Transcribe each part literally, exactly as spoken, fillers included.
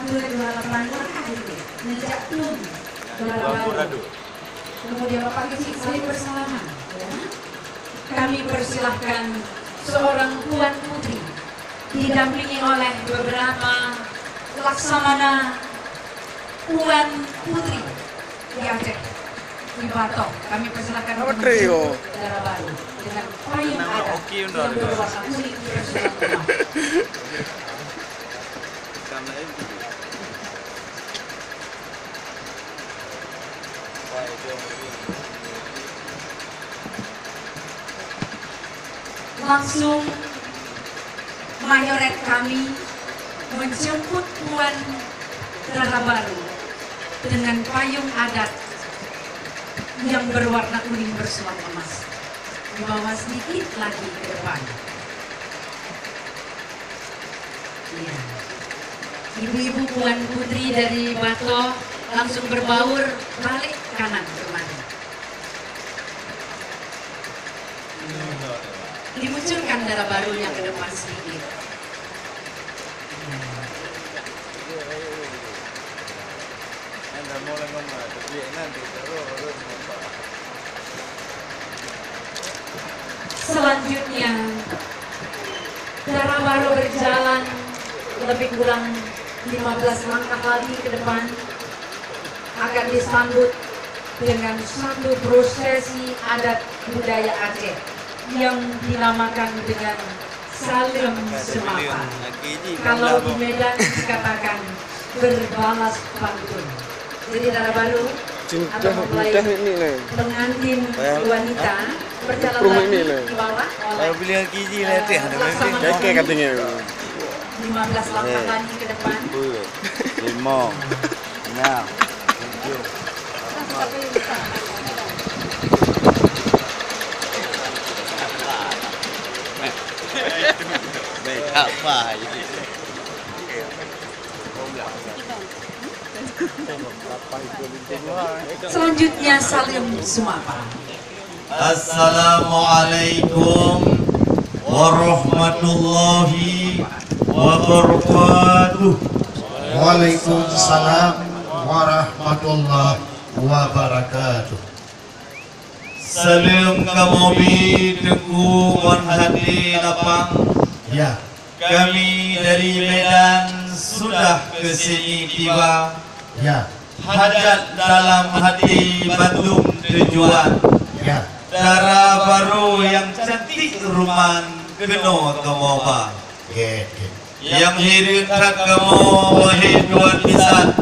Dua delapan langkah itu, ngejak tun. Kemudian Bapak kecil saling bersalaman, ya. Kami persilahkan seorang tuan putri didampingi oleh beberapa laksamana tuan putri di Aceh, di Batok. Kami persilahkan untuk menuju dara baru dengan payung adat yang berwarna kuning bersurat emas. Langsung mayoret kami menjemput tuan dara baru dengan payung adat yang berwarna kuning bersulam emas. Dibawa sedikit lagi ke depan. Iya. Ibu-ibu tuan putri dari Batok langsung berbaur balik kanan kemari. Dimunculkan dara baru yang ke depan sedikit. Selanjutnya, dara baru berjalan lebih kurang lima belas langkah lagi ke depan, akan disambut dengan satu prosesi adat budaya Aceh yang dinamakan dengan Saleuem Seumapa. Kalau di Medan dikatakan berbalas pantun. Jadi dara baru akan memulai pengantin wanita berjalan lagi dibawa oleh, eh, laksamana lima belas langkah lagi ke depan. Lima. Nah, tujuh. Baik, apa ini? Selanjutnya, Saleuem Seumapa. Assalamualaikum warahmatullahi wabarakatuh. Waalaikumsalam warahmatullahi wabarakatuh. Saleuem kamoe bi Teungku ngon hati lapang. Ya. Kami dari Medan sudah ke sini tiba. Ya. Hajat dalam hati bandum tujuan. Ya. Dara baru nyang cantik ruman keunoe kamoe ba. Oke, oke. Nyang hireuen that kamoe, wahé tuan bisan.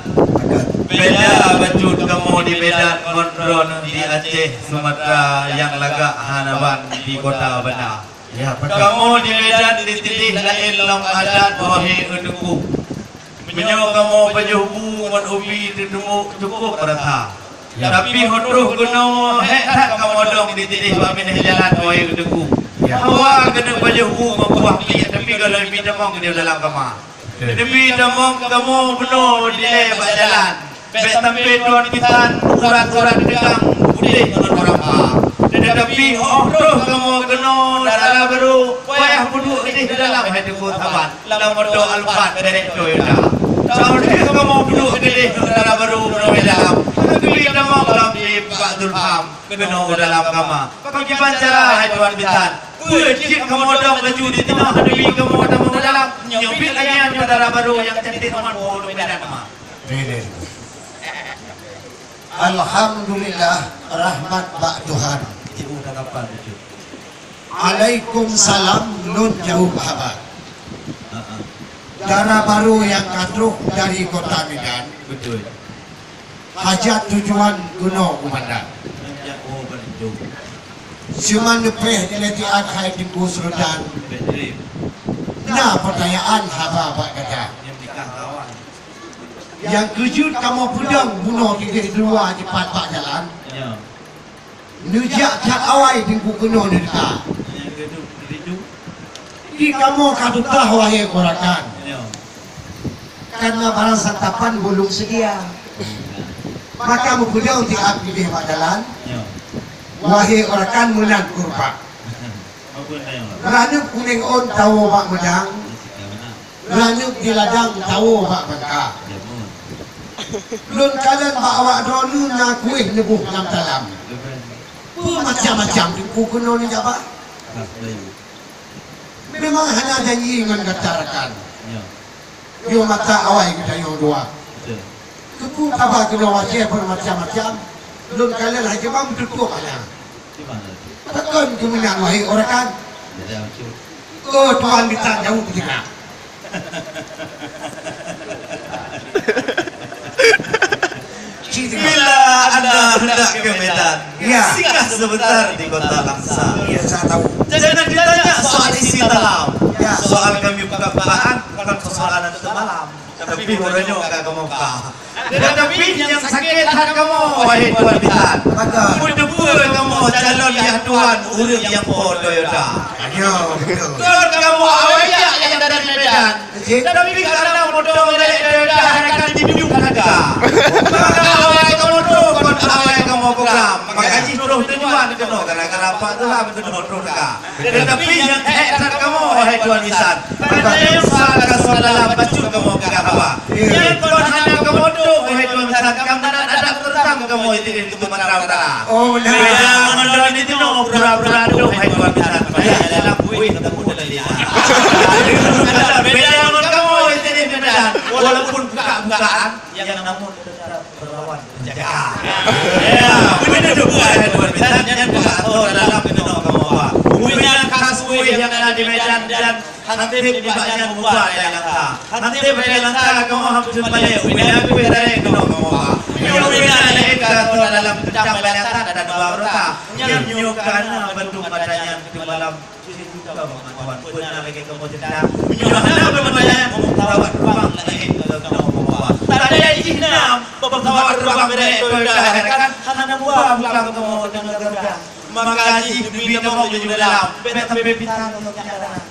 Beda bacut kamoe di Medan ngon droeneuh di Aceh, Sumatra nyang lagak hana ban di kota banda. Ya, betul. Kamoe di Medan dititih laén lom adat, wahé Teungku. Meunyoe kamoe pajoh bu ngon ubi teutumbok cukup rata. Ya. Tapi 'oh troh keunoe hék that kamoe dong dititih bak binéh jalan, wahé Teungku. Ya. Hawa keuneuk pajoh bu ngon kuah piek, tapi gohlom bi tamong di dalam kama. Betul. Tapi tamong kamoe bunoe dilée bak jalan. Bék sampai tuan bisan urat-urat tegang putéh ngon ureueng ba. Tetapi 'oh troh kamoe keunoe dara baru, payah peuduek di dalam hai Teungku saban. Lam moto Alphard merek Toyota. Tahun dua kamoe peuduek keudeh dara baru meunawai dalam. Tapi tamong lam di Pak Zulfam keunoe u dalam kama. Pakriban cara hai tuan bisan? Peue cit kamoe dong laju di teungoh, hana bi kamoe tamong u dalam? Nyoe pih lagée nyoe dara baru nyang cantik teuma u Medan teuma. Alhamdulillah, rahmat bak Tuhan. Cikgu dah kapan, Cikgu? Alaikumsalam, lôn jaweueb haba. Ha, ha. Dara baru nyang ka troh dari kota Medan. Betul. Hajat tujuan keunoe u banda. Hajat, oh, betul. Cuma leupeh diletian hai Teungku Sultan. Betul. Na peutanyaan haba bak gata. Nyang nikah lawan. Nyang keujeuet kamoe peudong bunoe keudeh dua dipat bak jalan. Ya. Neujak that awai Teungku keunoe neuteuka. Nyang keudeh keudeh. Di kamoe ka tutoh, wahé ureueng rakan. Ya. Karena barang santapan bulong seudia. Maka meupeudong siat keudeh bak jalan. Ya. Wahé ureueng rakan meunan kureueng. Apa yang lain? Ranup kunéng ôn tawoe bak meudang. Ya, sika beuna. Ranyuek di ladang, tawoe bak bangka. Lôn kalon bak awak droeneuh na kueh neuboh lam talam. Peue macam-macam teungku keunoe neujak ba. Memang hana janji ngon gata rakan. Yoh mata awai geutanyoe dua. Teungku taba keunoe wajéh peuet macam-macam. Lôn kalon hai keubang meututup hana. Pakon keumeunang wahai rakan? Oh, tuan bisan jaweueb teungoh. Bila anda hendak ke Medan, ya, singgah sebentar di kota Langsa. Ya, saya tahu. Jangan ditanya soal isi dalam. Ya. Soal kami buka-bukaan, bukan persoalan semalam. Tapi uroe nyoe ka kamoe buka. Tetapi nyang sakét that kamoe, wahai tuan bisan. Betul. Meuteupeue kamoe calon yah tuan ureueng nyang po Toyota. Ya, betul. Kon kamoe awai jak nyang dari Medan. Tapi karena moto merek Toyota hana ka jiduek harga. Maka awai kamoe tu kon awai kamoe program. Maka jih troh tujuan keunoe gara-gara Pak Tuhan keunoe troh ka. Tetapi nyang ék that kamoe, wahai tuan bisan. Padahai soal ka soal dalam bacut kamoe peugah haba. Nyang kon hana kamoe tu, wahai tuan bisan, kamoe adat teuntang kamoe itu, itu mantra utara. Oh, benar. Beda ngon droeneuh itu, pura-pura tu, wahai tuan bisan. Padahai dalam kueh teupeue dari lisan. Beda ngon kamoe itu di Medan. Walaupun buka-bukaan, yang namun tetap berlawan penjaga. Ya, beutôi tu bukan tuan bisan, nyan bukan atau dalam keunoe kamoe ba. Bukan khas kueh nyang ada di Medan dan hansip nibak nyan muba di Langsa. Hansip di Langsa kamoe hampir malée, ubena kueh raya keunoe kamoe ba. Nyoe ubena laén ka atau dalam teuntang balasan dan dua rota. Nyan nyoe kana bandum mata nyan teumalam. Jadi buka bantuan pernah lagi kamu cerita. Meunyoe hana peupercayaan, kamu pesawat terbang lagi ke kamu bawa. Tadi jih nam, pesawat terbang merek Toyota harakan hana buah bukan kamu dengan Garuda. Maka jih demi kamu menuju dalam, bet sampai pisang kamu dalam.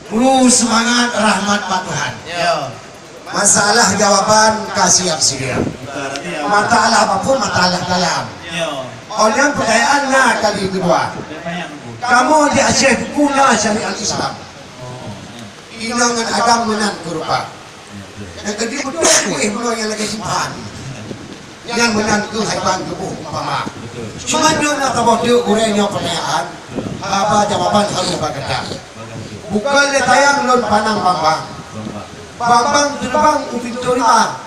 Guru semangat rahmat Pak Tuhan. Ya. Masalah jawaban ka siap-siap. Masalah apa pun masalah dalam. Ya. Oleh pertanyaan na kali kedua. Kamu di Aceh buku na syariat Islam. Inong ngon agam meunan keurupa. Nyang keuti beutôi kueh bunoe nyang lagèe simpan. Nyang meunan keuh hai ban tuboh umpama. Cuma nyoe na saboh teuk gurèe nyoe pertanyaan, haba jawaban harôh bak gata. Bukon lé sayang lôn pandang Bambang. Bambang teubang u pintoe rima.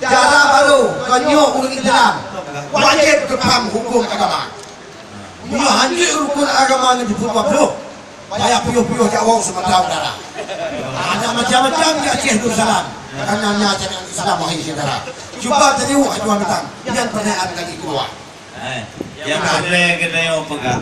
Cara barô kon nyoe ureueng Islam wajéb geupaham hukôm agama. Meunyoe hanjeuet rukon agama ngon jipeuet dua ploh, payah piôh-piôh jak woe Sumatera Utara. Ada macam-macam di Aceh Darussalam. Karena nya syariat Islam, wahai syedara. Cuba teurimong hai tuan bisan. Nyan peureunaan lagi keuluwa. Eh, nyang ulèe geutanyoe peugah,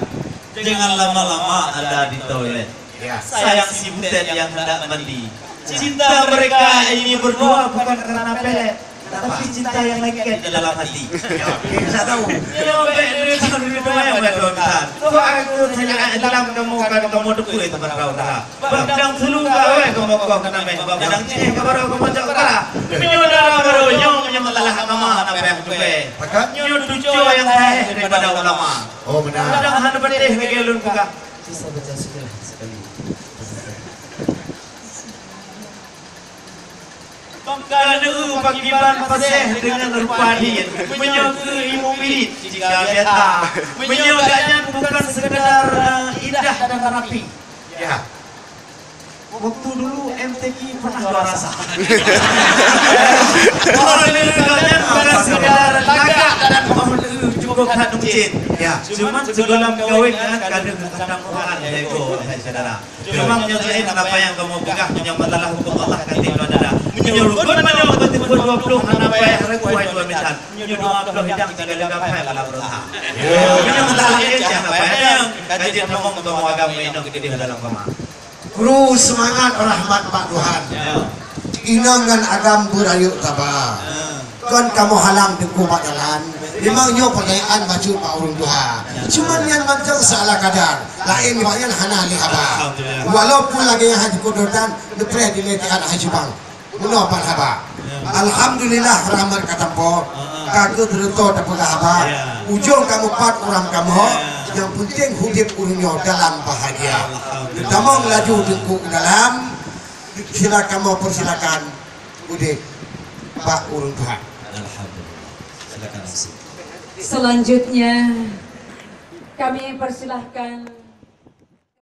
jangan lama-lama ada di toilet. Ya. Sayang si butet yang hendak mandi. Cinta mereka ini berdua bukan karena pelet, tapi cinta yang lengket di dalam hati. Ya, oke, saya tahu. Nyoe bèk neuturi-turi doa yang buat dosa. Doa aku hanya dalam kamu, kan kamu dekui teman kau dah. Bak dang sulu gawé kamu kau kena meh, bak dang cih ka barô kamu cok kara. Meunyoe dara barô nyoe meunyoe masalah agama hana payah tukée. Nyoe tuju nyang sahih daripada ulama. Oh, benar. Kadang hana patéh lagèe lôn peugah. Bisa baca sejarah sekali. Bangka neu pakriban paséh deungon rupa adit. Meunyoe keu ilmu birit jika biasa. Meunyoe gobnyan bukan sekedar, eh, indah dan rapi. Ya. Waktu dulu M T Q pernah juara satu. Gobnyan bukan sekedar lagak dan cukup that mungkin. Ya. Cuman sigohlom kawin nyan ka deuh khatam Quran lé goe, hai syedara. Cuma nyoe laén apa nyang kamoe peugah, meunyoe masalah hukôm Allah ka teuh dada. Meunyoe rukon meunyoe beutôi dua ploh hana payah ragu hai tuan bisan. Meunyoe dua ploh hidang tinggai leuka hai malah berusaha. Meunyoe masalah laén siapa nyang ka jeuet tamong kamoe agam inong keudeh dalam kama. Kru seumangat rahmat bak Tuhan. Ya. Inong ngon agam beurayeuk saba. Ya. Kon kamoe halang teungku bak jalan. Memang nyoe peurtanyaan bacut bak ureueng tuha. Cuman nyan mantong seala kadar. Laén nibak nyan hana lé haba. Alhamdulillah. Walaupun lagèe nyan haji kudotan, neupreh dilèe tiat haji bang. Meunoe pat haba. Ya. Alhamdulillah rahmat ka tampo. Heeh. Ka keuh teureutô tapeugah haba. Ya. Ujong kamoe pat uram kamoe. Ya. Nyang penting udép ureueng nyoe dalam bahagia. Alhamdulillah. Neutamong laju teungku keu dalam. Silakan, mau persilakan udeh bak ureueng tuha. Alhamdulillah. Silakan langsung. Selanjutnya kami persilahkan